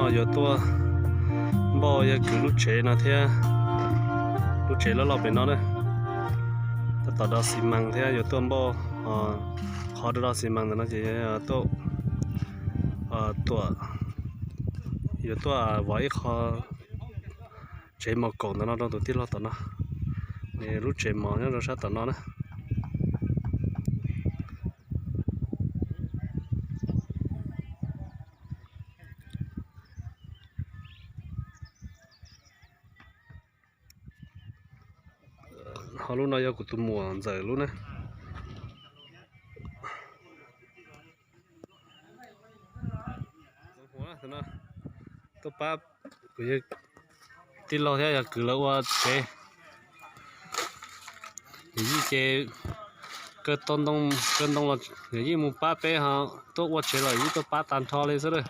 Yuav tuaj npauj yawg kwv lub tsev no thiab, lub tsev loj loj pem no na. Tab tom do xi mas thiab yuav tuaj npauj, qhov do do xi mas ntawm no ces tuaj, tuam, yuav tuaj vov ib qho tsev mos kaum ntawm no rau tus tij laug tom no. Nws lub tsev mos nyob rau sab tom no na. Ho lub no yog kuv tus muam ntxawm lub na. Tuaj pab kuv yawg tij laug thiab yawg kwv lawv ua tsev. Yawm yij ces kaw tau ntoo, kaw ntoo los yawm yij mus pab peb, ho tuaj ua tsev los yawm yij tuaj pab tag nrho li xwb lawm.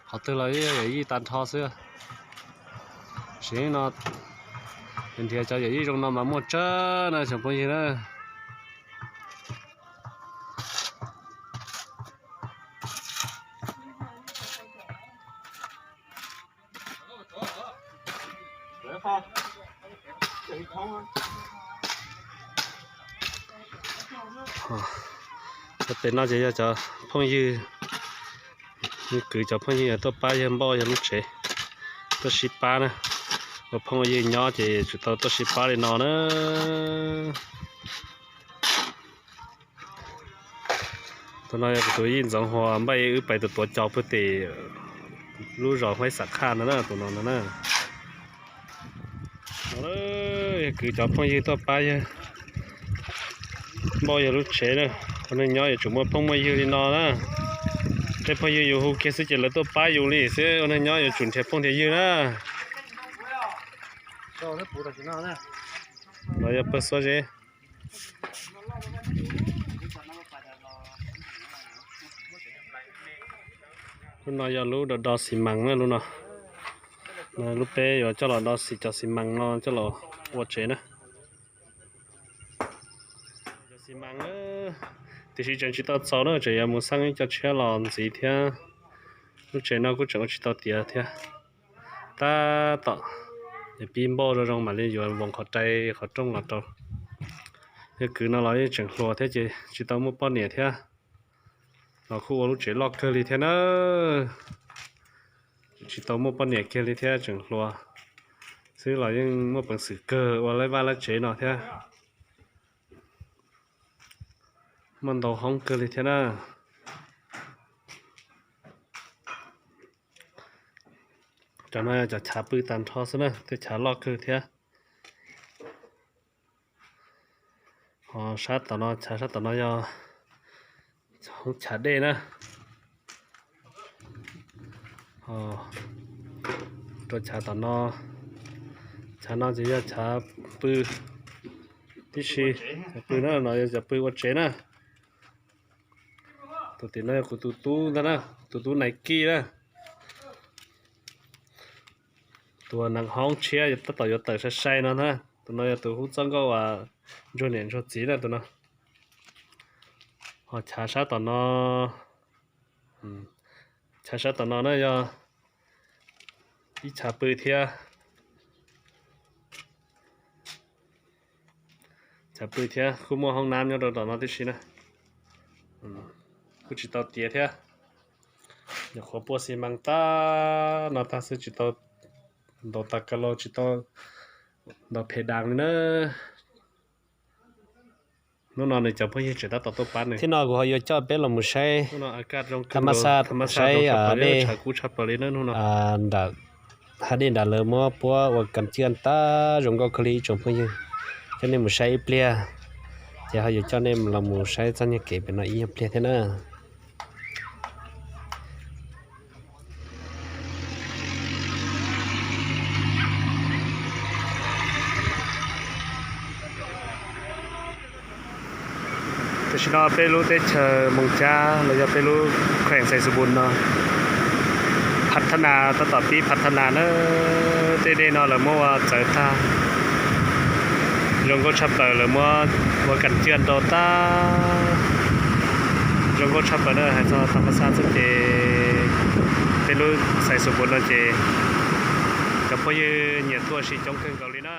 Qhov twg los yawm yij tag nrho xwb. Sim no nrhiav cov yawm yij zoo no mas muaj tsawg na tsoom phooj ywg na. Cov pem no ces yog cov phooj ywg, yawg kwv cov phooj ywg tuaj pab yawg npauj yawg lub tsev, tuaj sib pab na. Ua phooj ua ywg nyob ces tsum tau tuaj sib pab li no na. Tus no yog kuv tus yij Ntxoov Hua, npaj wb pais tus tuav cos pug tim lub zos Huaib Xam Khaj no na, tus no no na. Yawg kwv cov phooj ywg tuaj pab yawg npauj yawg lub tsev na. Ua neej nyob yuav tsum muaj phooj muaj ywg li no na. Tej phooj ywg yus hu kiag xwb ces lawv tuaj pab yus li xwb. Ua neej nyob yuav tsum nrhiav phooj nrhiav ywg na. No yog pawg xuab zeb. Lub no yog lub do do xi mas na, lub no. Lub peb yuav coj los do xi, cov xi mas no coj los ua tsev na. Cov xi mas, tiam sis tseem tsis tau txaus na, tseem yuav mus xeeb ib co tshiab los ntxiv thiab. Lub tsev no kuj tseem ua tsis tau tiav thiab. Tab tom pib npauj zoo zoo mam li yuav voos qhov rai qhov rooj los rau. Yawg kwv no los yeej tseem hluas thiab ces tsis tau muaj poj niam thiab. Los kuj ua lub tsev loj kawg li thiab na. Tsis tau muaj poj niam kiag li thiab, tseem hluas xwb los yeej muaj peev xwm kawg ua lawv vaj lawv tsev no thiab. Muaj ntau hoob kawg li thiab na. Cov no yog cov chav pw tag nrho xwb na, tej chav loj kawg thiab. Ho sab tom no, chav sab tom no yog hoob chav dej na. Rau chav tom no, chav no ces yog chav pw tib si, chav pw na, no yog chav pw ua tsev na. Tus tim no yog kuv tus tub ntag na, tus tub Nais Kij na. Tus nees hoob tshiab tab tom yuav tawm sai sai no na, tus no yog tus hub txoj nkauj uas ntsuag niam ntsuag txiv na tus no. Ho chav sab tom no, chav sab tom no na yog ib chav pw thiab. Chav pw thiab kuj muaj hoob nab nyob rau tom no tib si na. Kuj tsis tau tiav thiab. Nyuam qhuav pua xi mas tag no tag xwb, tsis tau ntaus tas ka lauj, tsis tau ntaus phem das li na. Hnub no nws cov phooj ywg tseem tab tom tuaj pab nws. Thiab no kuv ho yuav coj peb los mus saib tha ma xaj, saib dej, tshawv kub tshaj plaws li na hnub no. Nram hav dej nram lawv muab puab ua kas ciaj tag zoo nkauj kawg li ib tsoom phooj ywg. Coj nej mus saib ib pliag, ces ho yuav coj nej los mus saib txoj nyuag kev pem no ib nyuag pliag thiab na. Tam sim no peb lub teb chaws Moos Cab los yog peb lub kheem Xais Xus Npus no, Phav Thab Nas tab tom pib Phav Thab Nas na. Tej dej no lawv muab ua txawv tag, zoo nkauj tshaj plaws, lawv muab ua kas ciaj rau tag, zoo nkauj tshaj plaws na. Hais txog tha ma xaj xwb ces Tej lub xais xus puas no ces cov phooj ywg nyiam tuaj ua si coob kawg nkaus li na.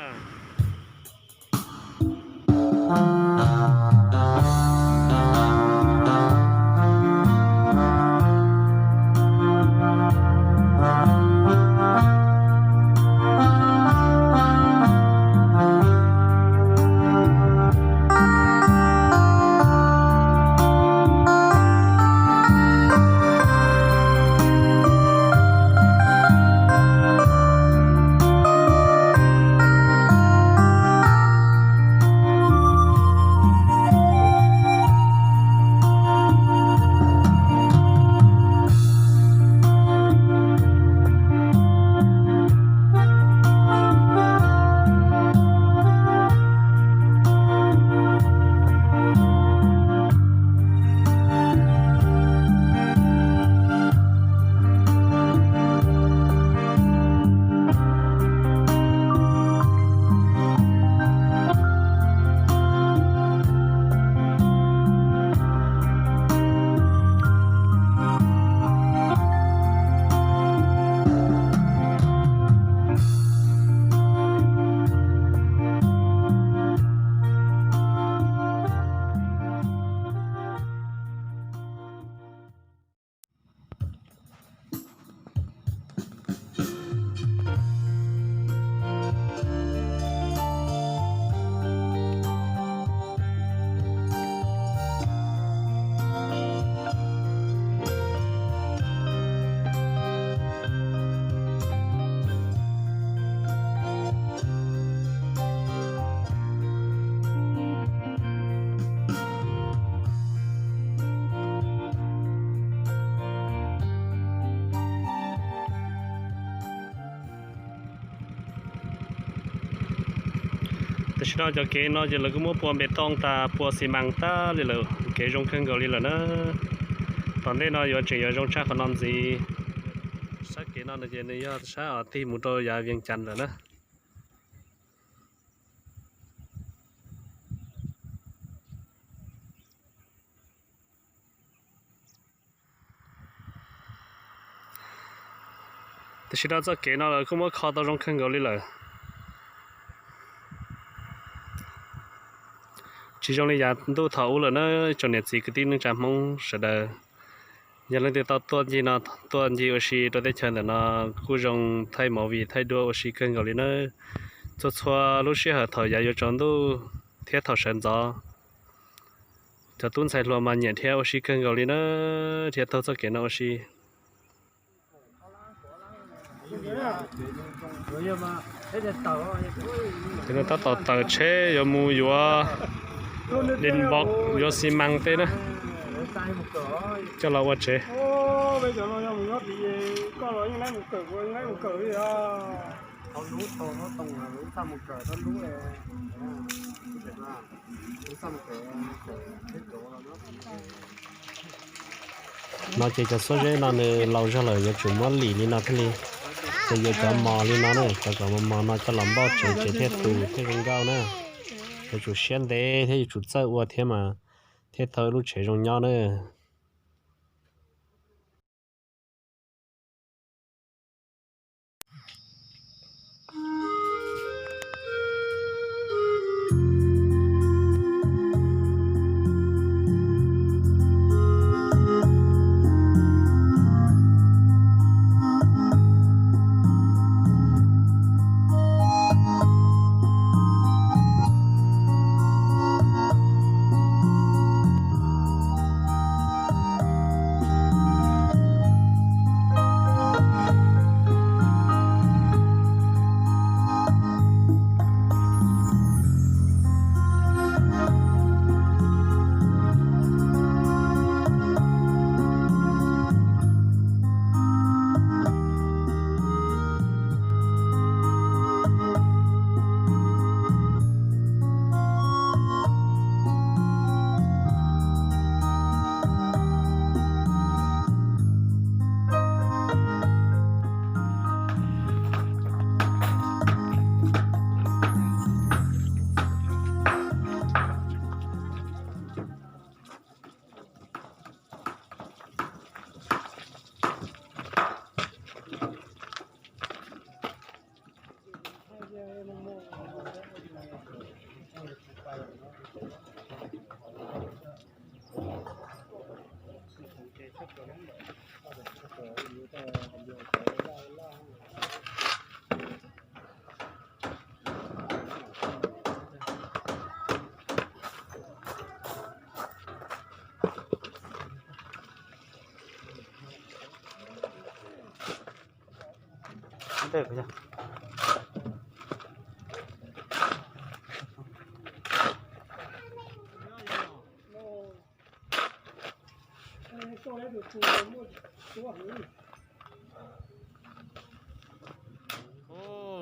Tam sim no cov kev no ces lawv kuj muab pua npe tooj tas, pua xi mas tag li lawm, kev zoo kawg nkaus li lawm na. Tom ntej no yuav tseem yuav zoo tshaj qhov no ntxiv. Sab kev no ces nws yog sab uas tig mus rau yav Vias Cas lawm na. Tam sim no txoj kev no lawv kuj muab kho tau zoo kawg nkaus li lawm. Tsis zoo li yav ntuj thaum ub lawm na, tsoom niam txiv kwv tij neej tsa Hmoob sawv daws. Yog leej twg tau tuaj ncig no, tuaj ncig ua si rau teb chaws ntawm no kuj zoo thaij movie thaij duab ua si kawg nkaus li na. Txhua txhua lub sij hawm thaum yav yuav tsaus ntuj thiab thaum sawv ntxov, cov tub ntxhais hluas mas nyiam dhia ua si kawg nkaus li na, dhia taug txoj kev no ua si. Ces no tab tom tawm tsheb yuav mus yuav, yuav xi mas tej na, coj los ua tsev. No ces cov xuab zeb no nws laus zog lawm yuav tsum muab lim li no thiaj li, ces yuav cov mos li no na, cov kom mos mos no coj los npauj tsev, tsev thiaj tus thiaj zoo nkauj na. Yuav tsum siab ntev thiab yuav tsum txawj ua thiab mas thiaj tau ib lub tsev zoo nyob na.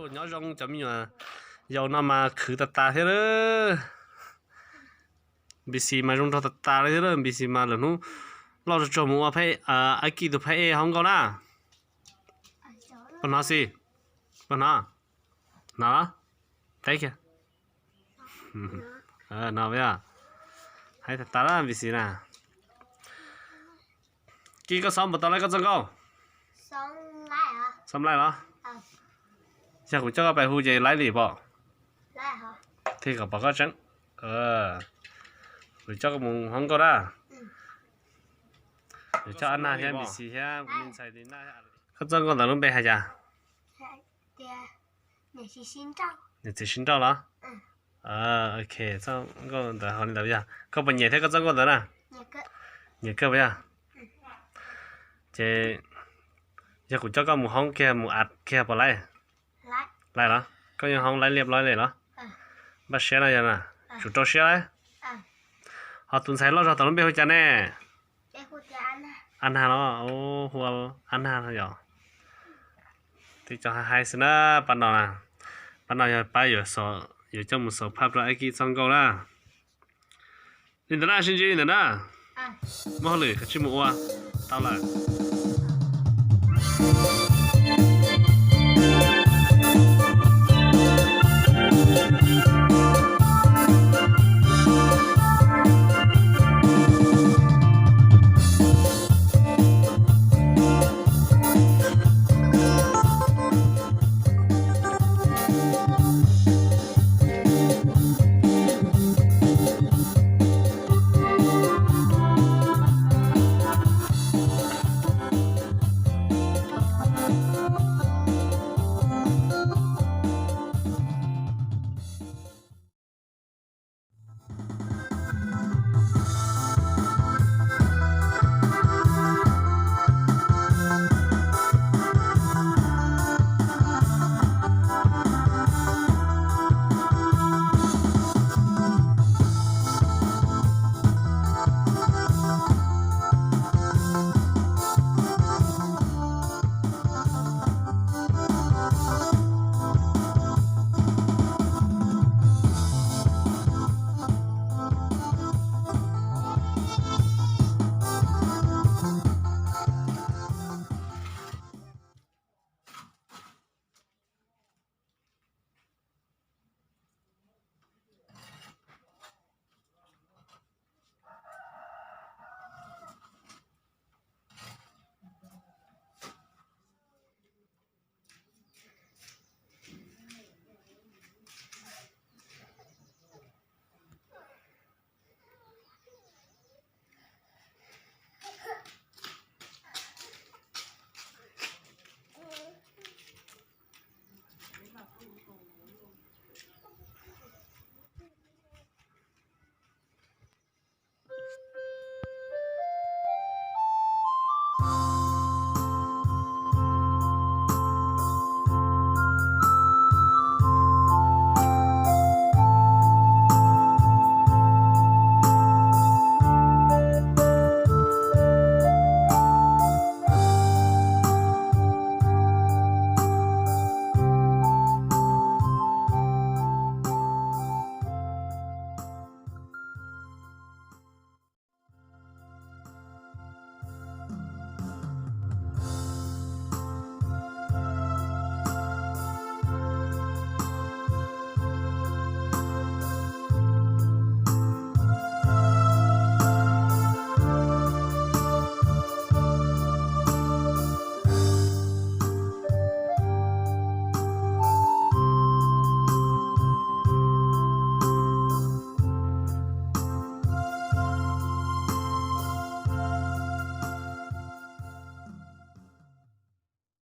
Nyob zoo cov me nyuam yaus no mas khwv tas tas thiab lawm. Npis xis mas zoo nraug tas tas li thiab lawm. Npis xis mas lwm hnub loj tsuag tsuag mus ua Ab Kij tus phab ej hauv nkauj na. Puas hnov xis? Puas hnov? Hnov los? Teb kiag. No yog, hais tas tas lawm Npis xis na. Kij, koj xob npaum tau laib koj txoj nkauj? Xob laib los? Yog kuv coj koj pais hu ces laib li pom? Thiaj kom pom koj tseeb. Kuv coj koj mus hoob nkauj na. Kuv coj Ab Nag thiab Npis xis thiab kuv me ntxhais li na. Koj txoj nkauj ntawd lub npe hais cas? Niam txiv sib nrauj los? Ok, txoj nkauj ntawd hais li ntawd yog koj puas nyiam thiab koj txoj nkauj ntawd na? Nyiam kawg puas yog? Ces yog kuv coj koj mus hoob kiag mus av kiag puas laib? Laib los? Koj yeej hoob laib liaj loib li los? Npaj siab no yog na, tsum rau siab lauj. Ho tus ntxhais loj zog tom lub npe hu cas ne? Ab Nag los? Hu Ab Nag no yog. Tib co hais hais xwb na, pab no na. Pab no yog pab yuav coj mus xaus phaj rau Ab Kij txoj nkauj na. Li ntawd na, sib ntsib li ntawd na. Muaj hauj lwm kav tsij mus ua. Tau lawm.